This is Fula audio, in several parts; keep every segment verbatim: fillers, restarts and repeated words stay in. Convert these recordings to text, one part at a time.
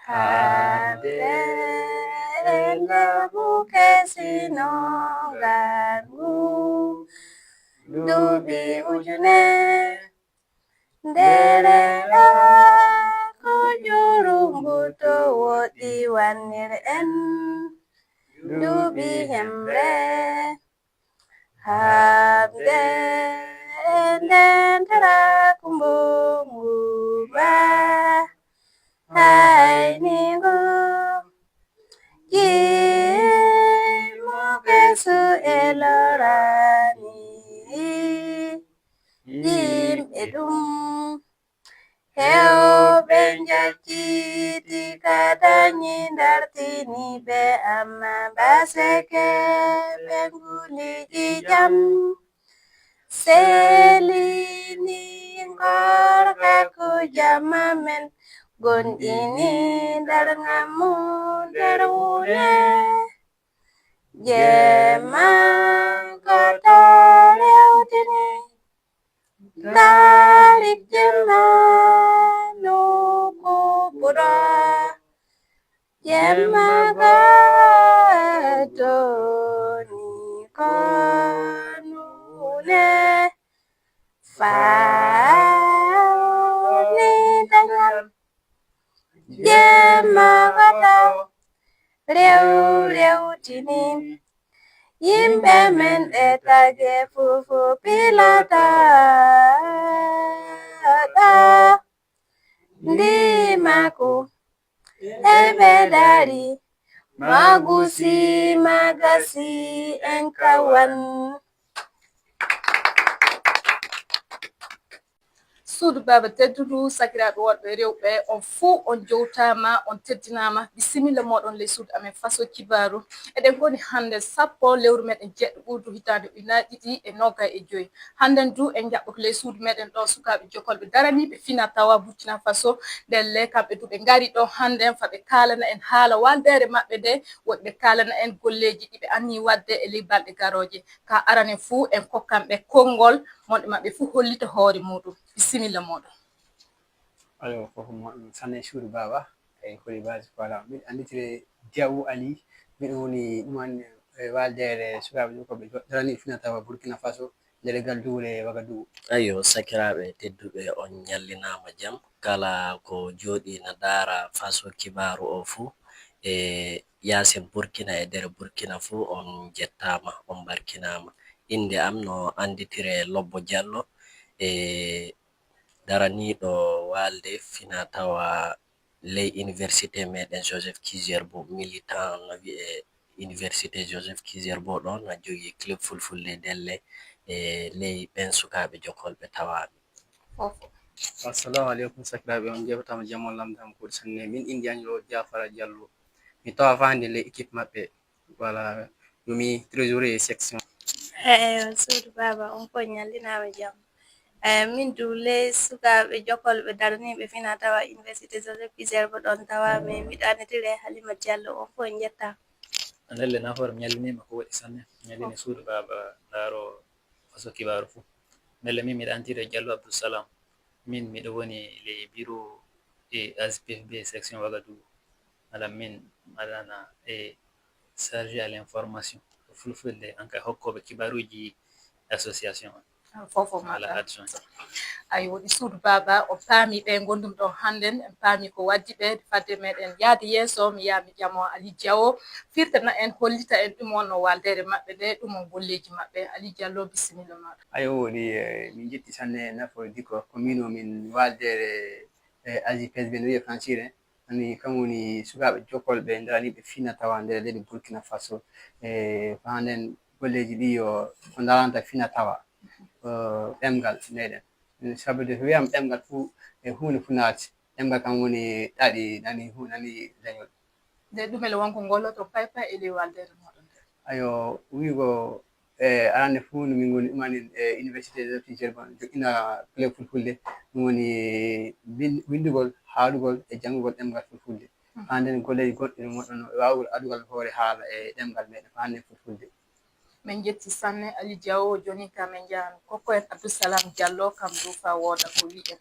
Hande e laamu kesino ngangu duuɓi ujune ndere ɗo ko jurungu to woɗɗi wannir en duuɓi hemre. Habde e nden tara kumbungu ba hayningu. Jimo kesu e lorani yimɓe ɗum. Hewɓe njacciti ka dañi ndartini ɓe, amma baseke ɓe nguliji jam. Selini ngorka ko jama men, gonɗini nder ngammu nder wune. Jemma ko to rewtini. Tarik jemma no kuɓuɗo. Jemma gatoni ko nune fani dañal. Jemma wata rew rewtini. Yimɓe men e tage fufu pilata ɗa ndimaku. Eɓe dari magusi magasi en kawan. Suudu baaba teddudu, sakiraaɓe worɓe e rewɓe, on fuu on jowtaama, on teddinaama. Bisimilla mooɗon ley suudu amen Faso Kibaaru. Eɗen ngoni hannde sappo lewru meɗen jeɗɗo ɓurdu hitaande ujunaaji ɗiɗi e noogay e joy. Hannden du en njaɓɓoto ley suudu meɗen ɗo sukaaɓe jokolɓe daraniiɓe fina tawa Burkina Faso. Ndelle kamɓe du ɓe ngari ɗo hannden fa ɓe kaalana en haala waldeere maɓɓe nde, woɗɓe kaalana en golleeji ɗi ɓe anni waɗde e ley balɗe garooje. Ka arane fuu en kokkan ɓe konngol, mon e maɓɓe fuu hollita hoore muuɗum. Bisimilla mooɗon. Allo, fof mo sanne suudu baaba e holi base. Voilà, miɗo annditire Diaw Ali, miɗo woni ɗuman e waldeere sukaaɓe jokolɓe darani fina tawa Burkina Faso, nder galduure Wagadugu. Ayo, sakiraaɓe tedduɓe, on ñallinaama jam. Kala ko jooɗi na daara Faso Kibaaru o fuu, e yaasin Burkina e nder Burkina fuu, on jettaama, on barkinaama. Innde am no annditire Lobbo Jallo, e daraniiɗo waalde fina tawa ley université meɗen Joseph Kizerbo, militant no wi'e université Joseph Kizerbo ɗo, na jogii club fulfulde ndelle e ley ɓen sukaaɓe jokolɓe tawaami. Assalamu aleykum, sakiraaɓe, on njeɓataama jam on lamndaama kuuɗe sanne. Min innde an yo Jafara Jallo. Mi tawa fa hannde ley équipe maɓɓe. Voilà, yo mi trésorier section. Eeyo, suudu baaba, on fof ñallinaama jam. Eeyo, min du ley sukaaɓe jokolɓe daraniiɓe fina tawa Université Joseph Kizerbo ɗon tawa, mais miɗo annditire Halima Diallo, on fof njettaa. Ndelle nafoore mi ñalliniima ko waɗi sanne. Mi ñallini suudu baaba ndaaro Faso Kibaaru fuu. Ndelle min miɗo annditire Diallo Abdou Salam. Min miɗo woni ley bureau e A S P F B section Wagadugu. Ala min alana e chargé à l'information fulfulde, an ka hokkooɓe kibaaruuji association on. Fof fof ala adjoint. Ayi, woni suudu baaba, on paami ɓe ngondum ɗo hannden, en paami ko waddi ɓe fadde meɗen yaade yeeso. Mi yaa mi ƴamo Ali Diawo, firtana en, hollita en ɗum on no waldere maɓɓe nde, ɗum on golleeji maɓɓe. Ali Diallo, bisimilla maɗa. Ayo, woni, eh, min jetti sanne nafoore dikko, ko min o min waldere, eh, Asie P S B no wiye Francire. Ani kam woni sukaaɓe jokolɓe daraniiɓe fina tawa nder leydi Burkina Faso. E faa nden golleeji ɗi yo ko daranta fina tawa, eh, ɗemngal meɗen. Sabu de so wiyama ɗemngal fuu, e huunde fuu naati. Ɗemngal kam woni ɗaɗi nani hu-, nani leñol. Nde ɗumel wonko ngolloto pay pay e ley waldere moɗon nde? Ayo, wiigo, e arande fuu no min ngoni ɗumani e Université de Tijerba, joɗɗina club fulfulde, ɗum woni win-, winndugol, haalugol e janngugol ɗemngal fulfulde. Hmm. Faa nden golleeji goɗɗi no moɗon e waawugol adugol hoore haala e ɗemngal meɗen, faa nden fulfulde. Min njetti sanne Ali Diawo, jooni ka min njahan kokko en Abdou Salam Diallo, kam du faa wooda ko wi'en.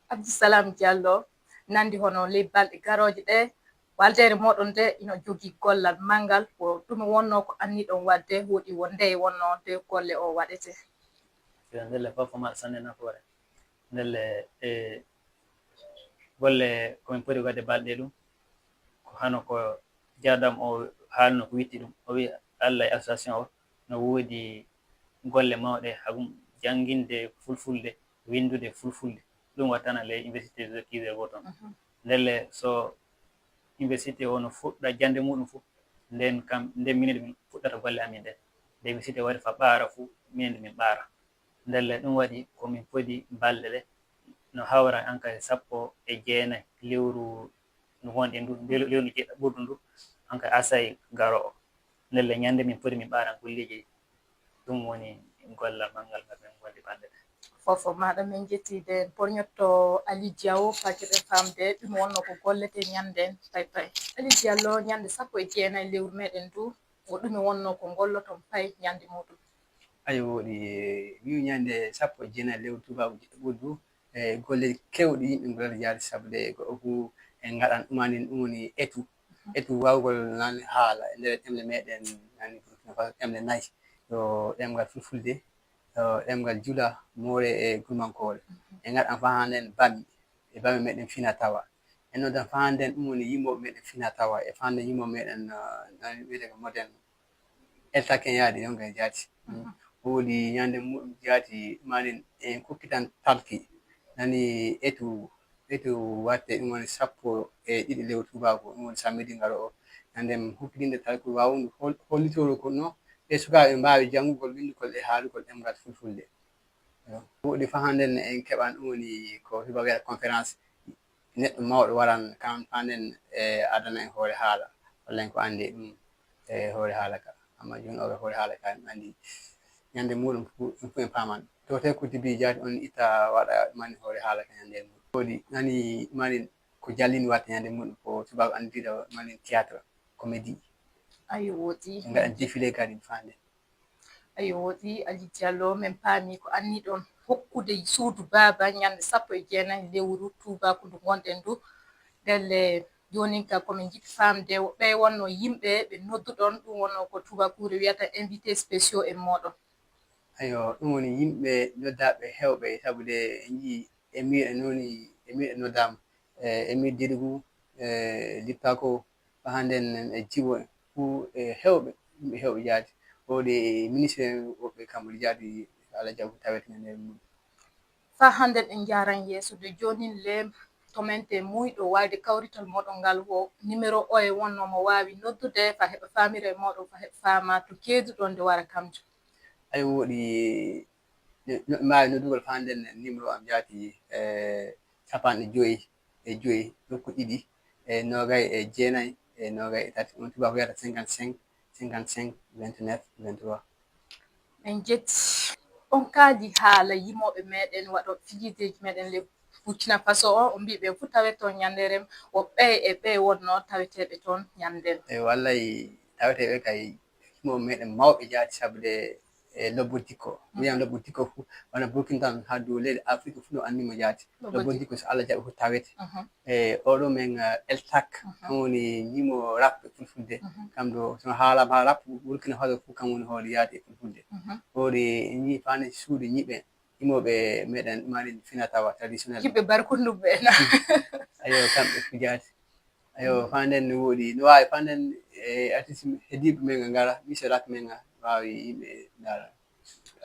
Abdou Salam Diallo, nanndi hono ley balɗe garooje ɗe, Waldeere mooɗon nde ina jogii gollal manngal, ko ɗume wonnoo ko anniɗon waɗde, woɗi won ndeye wonnoo nde golle o waɗetee? Yo ndelle fof ko maɗa sanne nafoore. Ndelle e golle komin poti waɗde balɗe ɗum, ko hano ko jaadam o haalno ko witti ɗum. O wi Allah e association o no woodi golle mawɗe, hagum jannginde fulfulde, winndude fulfulde. Ɗum wattana le université de kiwe goton. Ndelle so université o no fuɗɗa jannde muɗum fof, nden kam nden minen min fuɗɗata golle amin ɗen. Nde université wari fa ɓaara fof, minen min ɓaara. Ndelle ɗum waɗi ko min podi balɗe ɗe no hawra hankadi sappo e jeenayi lewru ndu ngonɗen ndu, lewru ndu jeeɗa ɓurdu ndu, hankadi asay garo o. Ndelle ñande min podi min ɓaaran golleeji ɗi. Ɗum woni gollal manngal ngal min ngondi balɗe ɗe. Fofo maɗa min jetti den porñotto Ali Diaw fajirɗe famde ɗum wonno ko gollete ñanden pay pay. Ali Diallo, ñande sappo e jeenayi lewru meɗen ndu, ko ɗume wonno ko golloton pay ñande muɗum? Ayo woɗi wiw ñande sappo e jeenayi lewru tubabu jiɗɗo ɓurdu, e golle kewɗi yimɓe ngolata yaade sabude goɗɗo fu en ngaɗan ɗumanin ɗum woni etu etu wawgol nan haala e nder ɗemle meɗen nani Burkina Faso ɗemle nayi, yo ɗemgal fulfulde, yo ɗemgal jula, moore e gulmankoore. En ngaɗan fa handen bammi e bammi meɗen fina tawa en noddan fa handen ɗum woni yimmoɓe meɗen fina tawa e fa handen yimmoɓe meɗen nani wiyete ko moderne. Eltaken yaadi ɗon kay jaati. Woodi ñande muɗum jaati manin en kokkitan talki nani etu etu watte ɗum woni sappo e ɗiɗi lewru tubaako ɗum woni samedi ngaro o. Ñande hokkitinde talki wawundu hollitoro ko no ɓe sukaaɓe mbaawi janngugol winndugol e haalugol ɗemngal fulfulde. Woodi fa hannden en keɓan ɗum woni ko hiba wiyata conférence. Neɗɗo mawɗo waran kan faanden e adana en hoore haala walla en ko anndi e ɗum e hoore haala ka. Amma jooni o hoore haala ka en anndi ñande muɗum fof en paaman to te ko dibi jaati on itta waɗa mani hoore haala ka ñande muɗum woodi nani mani ko jallini watta ñande muɗum ko tubaako anndiɗo mani théâtre comédie. Ayo woodi. En ngaɗan défilé kadi faande. Ayo woodi. Ali Diallo, min paami ko anniɗon hokkude suudu baaba ñande sappo e jeenayi lewru tuubaaku ndu ngonɗen ndu. Ndelle joonin ka komin njiɗi faamde ɓe wonno yimɓe ɓe nodduɗon ɗum wonno ko tuubaakuure wiyata invité spéciaux e mooɗon. Ayo ɗum woni yimɓe noddaaɓe heewɓe sabude en njii e miiɗe nooni e miiɗe noddaama e miiɗe dirigu e lippako fa hannden e jiwo fuu e heewɓe yimɓe heewɓe jaati woodi e ministre woɓɓe kamɓe jaati ala jabu tawete e nder mum. Fa hannden en njaaran yeeso de joonin le tomente muuyɗo waayde kawrital moɗon ngal wo numéro oye wonno mo waawi noddude fa heɓa faamira e moɗon fa heɓa faama to keeduɗon nde wara kamjo. Ayo woodi no mbaawi noddugol fa hannden numéro am jaati e capanɗe joyi e joyi nokku ɗiɗi e noogay e jeenayi e noogay e tati on tubaako wiyata cinquante cinq cinquante cinq vingt neuf vingt trois. En jetti on kaali haala yimooɓe meɗen waɗo fijideeji meɗen le Burkina Faso o o mbi ɓe fof tawete on ñande rem woɓɓe e ɓe wonno taweteɓe toon ñanden. E wallay taweteɓe kay yimooɓe meɗen mawɓe jaati sabude e lobbo dikko mbiyan lobbo dikko fof wona Burkina tan ha dow leydi Afrique fof no anndimo jaati lobbo dikko so Allah jaɓi fof tawete e oɗo men eltak kam woni ñimo rap e fulfulde kam ɗo sono haalama ha rap Burkina Faso fof kam woni hoore yaade e fulfulde hoore ñi fane suude ñiɓe yimooɓe meɗen mani fina tawa traditionnel yimɓe barkundumɓe en ayo kamɓe fu jaati ayo fanden no woodi no waawi fanden e artiste hediiɓe men ga ngara mise rak men ga waawi yimɓe ndaara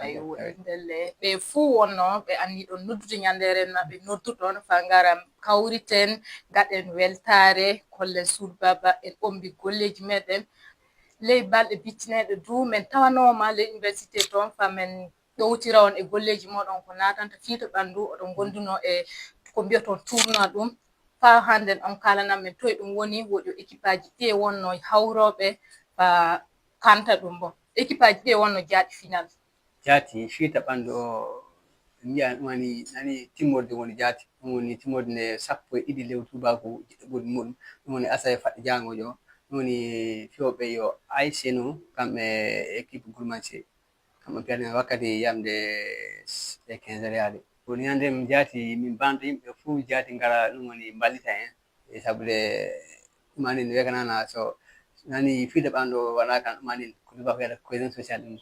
ayo woodi ndelle ɓe fuu wonno ɓe anni ɗon noddude ñande renma ɓe nodduɗon fa ngara kawriten ngaɗen weltaare kollen suudu baba en ombi golleeji meɗen ley balɗe bittineeɗe du min tawanooma ley université toon fa min ɗowtira on e golleeji mooɗon ko naatanta fii to ɓanndu oɗon ngondunoo e ko mbiyoton tournoi ɗum faa hannden on kaalanam min toye ɗum woni woɗi o équipaaji ɗiye wonnoo hawrooɓe faa kanta ɗum bo équipaaji ɗiye wonnoo jaaɗi final. Jaati fii to ɓanndu o mbiya woni nani timmorde woni jaati ɗum woni timmorde nde sappo e ɗiɗi lewru tuubaaku jiɗɗo ɓuri muɗum ɗum woni asay faɗɗi jaangoojo ɗum woni fiyooɓe yo ayceno kamɓe équipe gourmandier kamɓe piyata wakkati yamde e quinze heures yaade woni ñande min jaati min banto yimɓe fof jaati ngara ɗum woni mballita en e sabude Manin weganana so nani fide ɓanɗo waɗa kan manin ko duba ko yata cohésion sociale ɗum.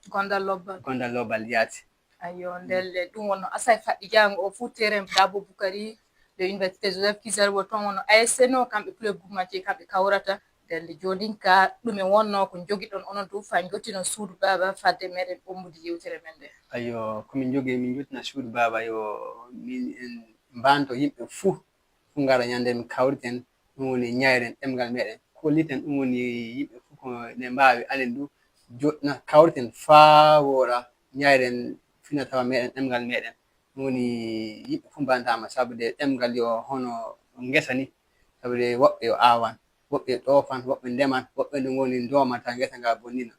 Gondal lobbal. Gondal lobbal yaati. Ayo, ndelle ɗum wonno Asay faɗɗi jaango o fuu terrain Dabo Bukari de Université Joseph Kizar wo toon wonno A S C no kamɓe club gummaje kamɓe kawrata. Ndelle joonin ka ɗumen wonno ko jogiɗon onon dow fa jottinon suudu baaba fadde meɗen ommude yewtere men nde. Ayo, komin jogi min jottina suudu baaba yo min en mbanto yimɓe fuu fuu ngara ñande min kawriten. Ɗum woni ñayren ɗemngal meɗen, kolliten ɗum woni yimɓe fof ko ne mbaawi anen ɗum joɗna kawriten faa wooɗa ñayren fina tawa meɗen ɗemngal meɗen. Ɗum woni yimɓe fof mbantama sabu de ɗemngal yo hono ngesa ni. Sabu de woɓɓe yo awan, woɓɓe ɗoofan, woɓɓe ndeman, woɓɓe ɗum woni ndomata ngesa nga bonnina.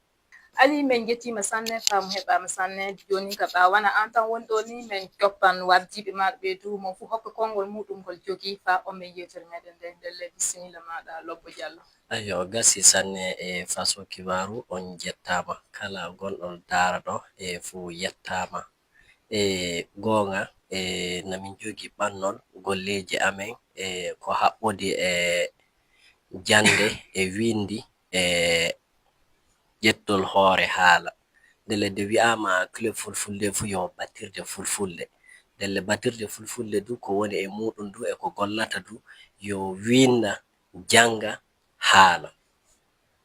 Ali, min njettiima sanne, faamu heɓaama sanne. Jooni ka ɓaawana aan tan woni ɗo ni, min coppan wardiiɓe maaɗa ɓee du, mo fuu hokka konngol muuɗum ngol jogii faa o men yewtere meɗen nde. Ndelle bisimilla maaɗa Lobbo Jallo. Ayo, gasi sanne e faso kibaaru, on jettaama. Kala gonɗo daara ɗo e fuu yettaama. E goonga, e na min jogii ɓannol golleeji amen e ko haɓɓodi e jannde e winndi e ƴettol hoore haala. Ndelle de wi'aama club fulfulde fuu yo battirde fulfulde. Ndelle battirde fulfulde du ko woni e muuɗum du e ko gollata du yo winnda, jannga, haala.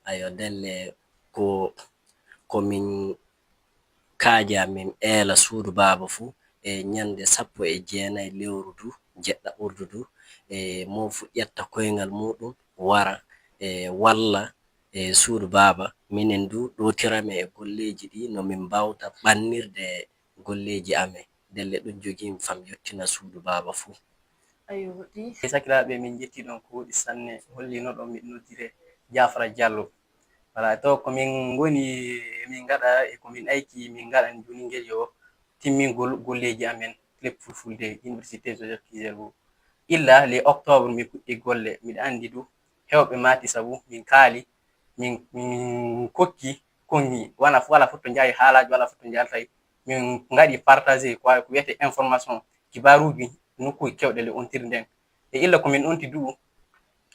Ayo, ndelle ko, ko min kaaja min eela suudu baaba fuu e ñande sappo e jeenayi lewru du, jeɗɗa urdu du, e mo fuu ƴetta koyngal muuɗum wara e walla e suudu baaba. Minen du ɗootiramen e golleeji ɗi no min mbaawta ɓannirde golleeji amen. Ndelle ɗum jogii mi fam yottina suudu baaba fuu. Ayo, ɗi. E sakiraaɓe, min njetti ɗon ko woɗi sanne, hollino ɗon miɗo noddire Jaafara Jallo. Wala, to ko min ngoni, min ngaɗa e ko min ayki, min ngaɗan jooni ngel yo timmingol golleeji amen, club fulfulde, Université Joseph Kizerbo. Illa le octobre, mi fuɗɗi golle, miɗa anndi du, heewɓe maati sabu min kaali, min, min kokki konngi, wana, wala fof to njaawi haalaaji, wala fof to njaaltay. Min ngaɗi partagé ko, ko wiyetee information, kibaaruuji, nokkuuji keewɗe le ontiri nden. E illa ko min onti du,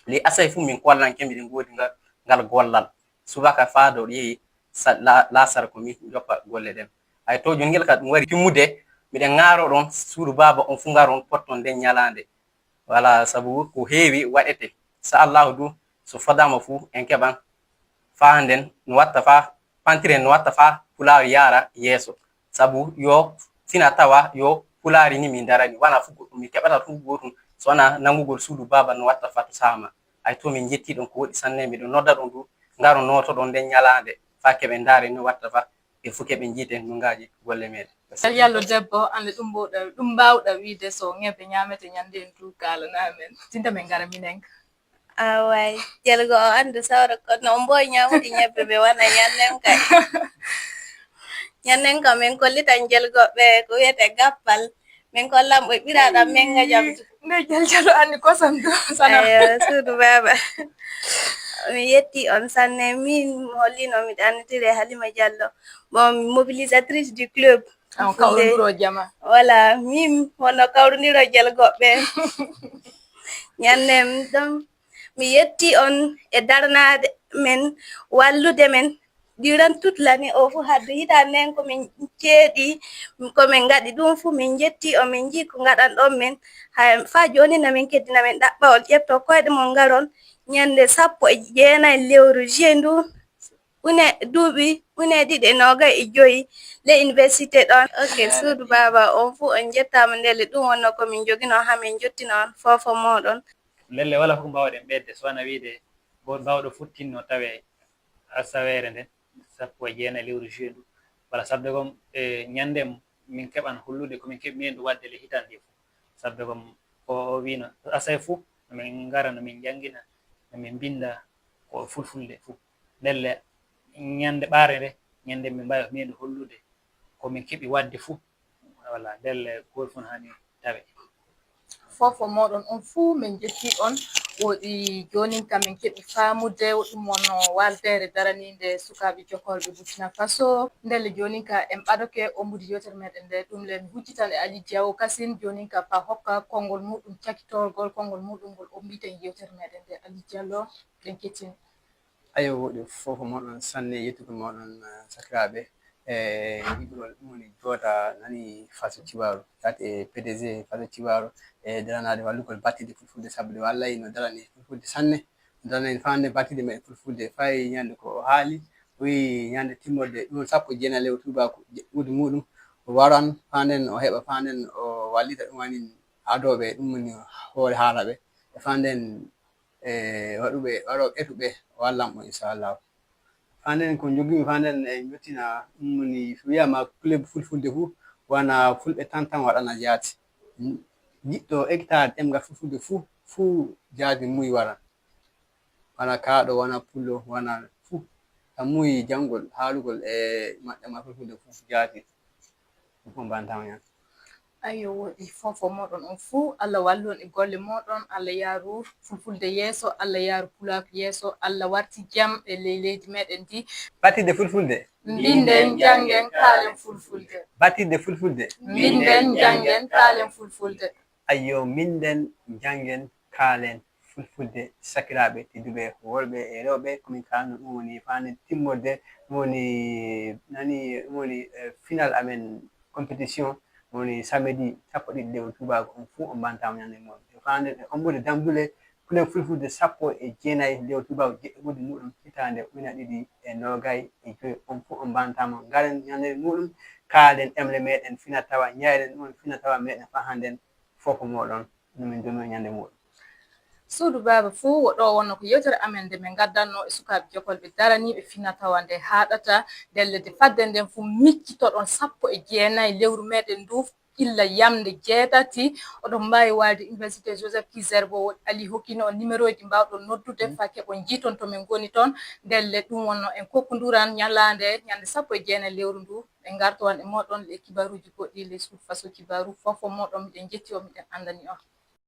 le asay fof min kollanke, miɗen ngoodi ngal, ngal gollal. Subaka faa ɗo yehi sa-, la-, laasara ko min joppa golle ɗen. Ay to jooni ngel ka ɗum wari timmude, miɗen ŋaaro ɗon suudu baaba on fuu ngaron potton nden ñalaande. Wala, sabu ko heewi waɗete. Sa Allahu du, so fodaama fuu, en keɓan faa nden no watta faa, pantiren no watta faa Pulaar yaara yeeso. Sabu yo fina tawa yo Pulaari ni min darani. Wana fuu goɗɗum, min keɓata fuu gootum, so wona nanngugol suudu baaba no watta faa to saama. Ay to min njetti ɗon ko woɗi sanne, miɗo nodda ɗon du, ngaro nooto ɗon nden ñalaande, faa keɓen ndaare no watta faa. Ɓe fof keɓe njiite nungaaji golle meɗen. Yallo debbo, an le ɗum mbawɗa, ɗum mbawɗa wiide so ñebbe ñaamete ñande en tu kaalana men. Tinta men ngara minen. Away, jelgo o anndu sawra kono on mboy ñaamude ñebbe ɓe wona ñannen kay. Ñannen ko min kollitan jelgoɓe ko wiyete gappal. Min kollan ɓe ɓiraɗam men ngajam. Nde jaljalo anni kosam do sana. Ayo, suudu baaba. Mi yetti on sanne, min hollino miɗo annitire Halima Jallo. Bon, mobilisatrice du club. An kawrondiro jama. Voilà, min hono kawrondiro jelgoɓe. Ñannen ɗon, mi yetti on e darnaade men, wallude men. Durant toute l'année o fuu haddu hitaande nden ko min ceeɗi, ko min ngaɗi ɗum fuu min njetti on, min njii ko ngaɗan ɗon men. Hay faa jooni na min keddina min ɗaɓɓawol ƴetto koyɗe mon ngaron ñande sappo e jeenayi lewru juillet ndu une duuɓi une ɗiɗi e noogay e joyi le université ɗon. Ok, suudu baaba on fuu on njettaama ndelle ɗum wonno ko min njogino haa min njottino on foofo mooɗon. Ndelle wala fof ko mbaawɗen ɓeyde so wona wiide ko mbaawɗo futtinno tawe asaweere nden sappo e jeenayi lewru juillet ndu. Wala sabde gom e ñande min keɓan hollude ko min keɓi min ɗum waɗde le hitaande fof. Sabde gom o o wiino asay fof no min ngara no min njangina no min mbinda ko fulfulde fof. Ndelle ñande ɓaare nde ñande min mbaawi min hollude ko min keɓi waɗde fof. Wala ndelle ko fof no haani tawe. Foofo mooɗon on fuu min njetti on. Woɗi joonin ka min keɓi faamude, woɗɗum wonno waaldeere daraniinde sukaaɓe jokolɓe Burkina Faso. Ndelle joonin ka en ɓadoke ombude yewtere meɗen nde, ɗum le mi hujjitan e Ali Diaw Kasin, joonin ka fa hokka konngol muɗum, cakitorgol konngol muɗum ngol ombiten yewtere meɗen nde. Ali Diallo, ɗen kettini. Ayo, woɗi fof ko moɗon sanne, yettude moɗon, eh, sakiraaɓe. E yiɗugol ɗum woni joota nani Faso Ciwaaru, yaade e P D G Faso Ciwaaru, e daranaade wallugol battiiɗe fulfulde, sabu nde wallay no darani fulfulde sanne, no darani fande battiiɗe meɗen fulfulde. Fay ñande ko o haali, o wi'i ñande timmorde ɗum sappo e jeenayi lewru tuubaaku, je-, ɓuuɗi muɗum, o waran fanden, o heɓa fanden, o wallita ɗum woni adooɓe, ɗum woni hoore haalaɓe, e fanden, e waɗuɓe, waɗooɓe etuɓe, o wallan mo, inchallah. Fanden ko jogimi fanden e jottina, ɗum woni so wiyama club fulfulde fuu, wona fulɓe tan tan waɗana jaati. Jiɗɗo hectare ɗemngal fulfulde fuu, fuu jaati muy waran. Wona kaaɗo, wona pullo, wona fuu. A muy janngol, haalugol e maɗɗe ma fulfulde fuu jaati. Ɗum fof mbantama ñande. Ayo, woɗi fof fof moɗon on fuu. Allah wallu on e golle moɗon. Allah yaaru fulfulde yeeso, Allah yaaru pulaaku yeeso, Allah warti jam e ley leydi meɗen ndi. Battiiɗe fulfulde. Mbinden, janngen, kaalen fulfulde. Battiiɗe fulfulde. Mbinden, janngen, kaalen fulfulde. Ayo, mbinden, janngen, kaalen fulfulde, sakiraaɓe tedduɓe worɓe e rewɓe, ko min kaalno ɗum woni fande timmorde, ɗum woni nani, ɗum woni, eh, final amen compétition, ɗum woni samedi sappo ɗiɗi lewru tuubaaku, on fuu on mbantama ñande muɗum. E fande e ombude dammbule club fulfulde sappo e jeenayi lewru tuubaaku, jeɗɗi ɓuuɗi muɗum hitaande ujunere ɗiɗi e noogay e joy, on fuu on mbantama. Ngaren ñande muɗum, kaalen ɗemle meɗen fina tawa, ñayren ɗum fina tawa meɗen fa hannden fof ko moɗon no min dumi e ñande muɗum. Suudu baaba fuu, wo ɗo wonno ko yewtere amen nde min ngaddanno e sukaaɓe jokolɓe daraniiɓe fina tawa nde haaɗata. Ndelle nde fadde nden fuu miccitoɗon sappo e jeenayi lewru meɗen ndu, illa yamnde jeetati. Oɗon mbaawi waalde Université Joseph Kizerbo, Ali hokkino on numéro ji mbaawɗon noddude, mm, fa keɓon jiiton to min ngoni toon. Ndelle ɗum wonno en kokkonduran ñalaande, ñande sappo e jeenayi lewru ndu. Ɓe ngartowan e moɗon le kibaruuji goɗɗi, le suudu Faso Kibaaru, fof fof moɗon, miɗen jetti on, miɗen anndani on.